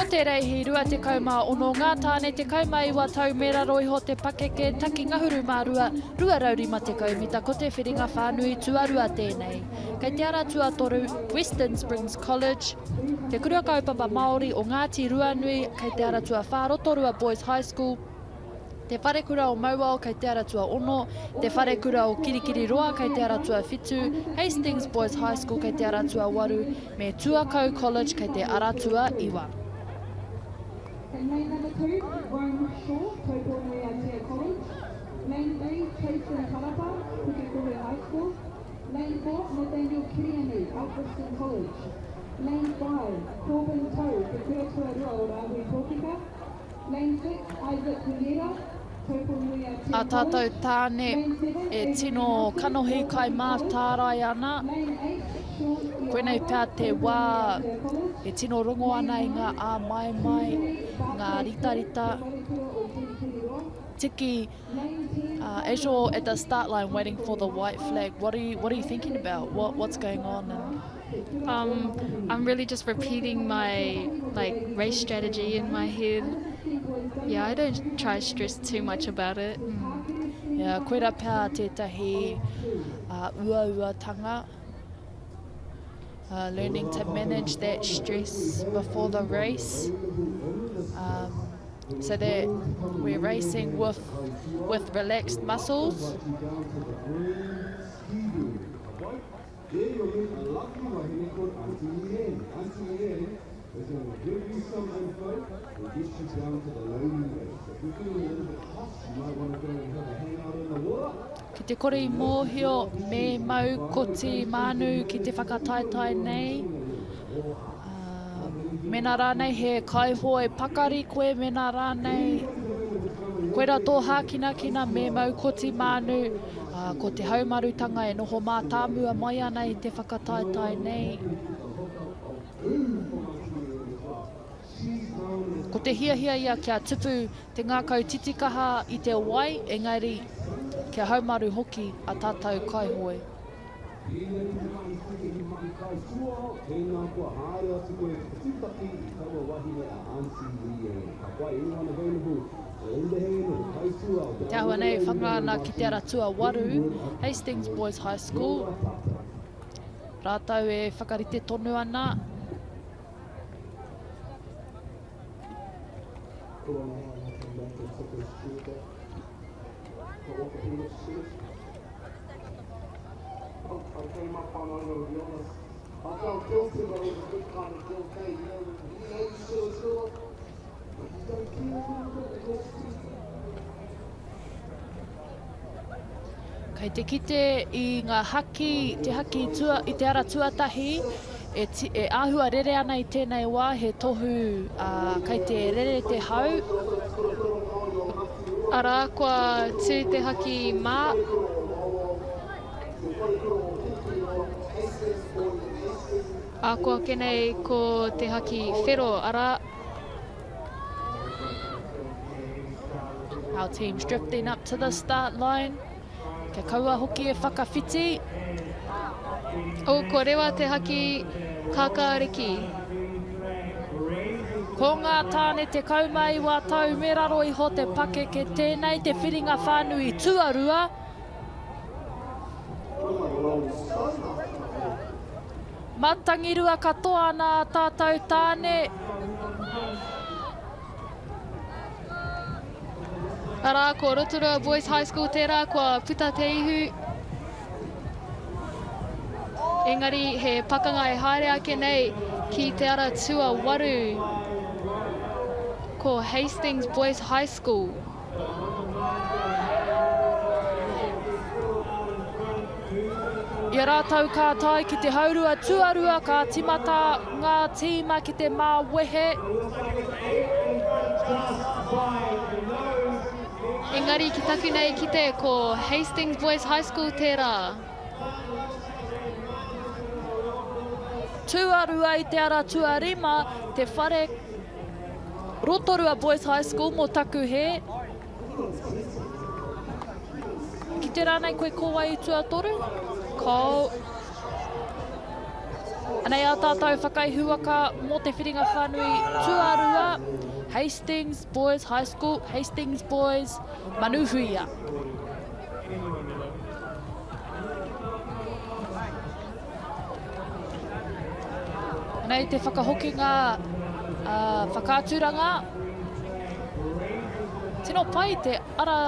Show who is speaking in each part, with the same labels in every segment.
Speaker 1: Ko te reihi 26 ngā tāne 19 tau me raro iho te pakeke taki ngahuru mā rua, 250 mita ko te whiringa whānui tuarua tēnei. Kei te ara tuatoru, Western Springs College, Te Kura Kaupapa Māori o Ngāti Ruanui, kei te ara tuawhā Rotorua Boys High School, Te Wharekura o Mauao kei te ara tuaono, Te Wharekura o Kirikiriroa kei te ara tuawhitu, Hastings Boys High School kei te ara tuawaru, me Tuakau College kei te ara tuaiwa.
Speaker 2: In lane number two, Rome Shaw, Taupō-nui-a-Tia College. Lane three, Chasen Karapa, Pukekohe High School. Lane four, Nathaniel Kirianu, Alfriston College. Lane five, Corbin Tau, Te Kura Tuarua o Rāhui Pōkeka.
Speaker 1: Ā tātou tāne e tino kanohi kai mātārae ana, koinei pea te wā e tino rongo ana i ngā āmaimai, ngā ritarita. Tiki, uh, as you're at the start line waiting for the white flag, what are you, what are you thinking about? What, what's going on? And...
Speaker 3: Um, I'm really just repeating my like race strategy in my head. Yeah, I don't try stress too much about it.
Speaker 1: Mm. Yeah, koira pea tētahi uh, uauatanga. Uh, learning to manage that stress before the race. Um, so that we're racing with, with relaxed muscles. Ki te kore i mōhio me mau koti mānu ki te whakataetae nei, Mēnā rānei he kaihoe pakari koe, mēnā rānei koirā tō hākinakina me mau koti mānu, ā, ko te haumarutanga e noho mātāmua mai ana i te whakataetae nei. Ko te hiahia ia kia tupu te ngākau titikaha i te wai, engari kia haumaru hoki a tātou kaihoe. Te āhua nei e whanga ana ki te ara tuawaru, Hastings Boys High School. Rātou e whakarite tonu ana. Kei te kite i ngā haki, te haki tua, i te ara tuatahi, e, ti, e āhua rere ana i tēnei wā, he tohu ā, kei te rere te hau.
Speaker 3: Arā, kua tū te haki mā. Ā, ko ake nei ko te haki whero, arā.
Speaker 1: Our team's drifting up to the start line. Kia kaua hoki e whakawhiti.
Speaker 3: Oh, kua rewa te haki kākāriki.
Speaker 1: Ko ngā tāne 19 tau me raro iho te pakeke tēnei te whiringa whānui tuarua. Matangirua katoa ana ā tātou tāne.
Speaker 3: Arā, ko Rotorua Boys High School tērā, kua puta te ihu. Engari, he pakanga e haere ake nei ki te ara tuawaru. Ko Hastings Boys High School.
Speaker 1: I a rātou ka tae ki te haurua tuarua ka timata ngā tīma ki te māwehe.
Speaker 3: Engari ki taku nei kite ko Hastings Boys High School tērā.
Speaker 1: Tuarua i te ara tuarima, te whare Rotorua Boys High School mō taku hē. Kite rānei koe ko wai i tuatoru? Kāo. Anei ā tātou whakaihuwaka mō te whiringa whānui tuarua, Hastings Boys High School, Hastings Boys, Manuhuia. Anei te whakahokinga uh, whakaaturanga. Tino pai te ara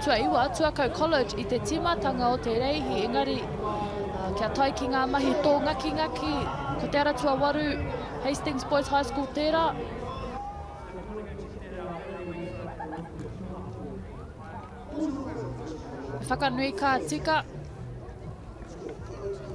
Speaker 1: tuaiwa, Tuakau College i te tīmatanga o te reihi, engari uh, kia tae ki ngā mahi tōngakingaki, ko te ara tuawaru, Hastings Boys High School tērā. Whakanui ka tika.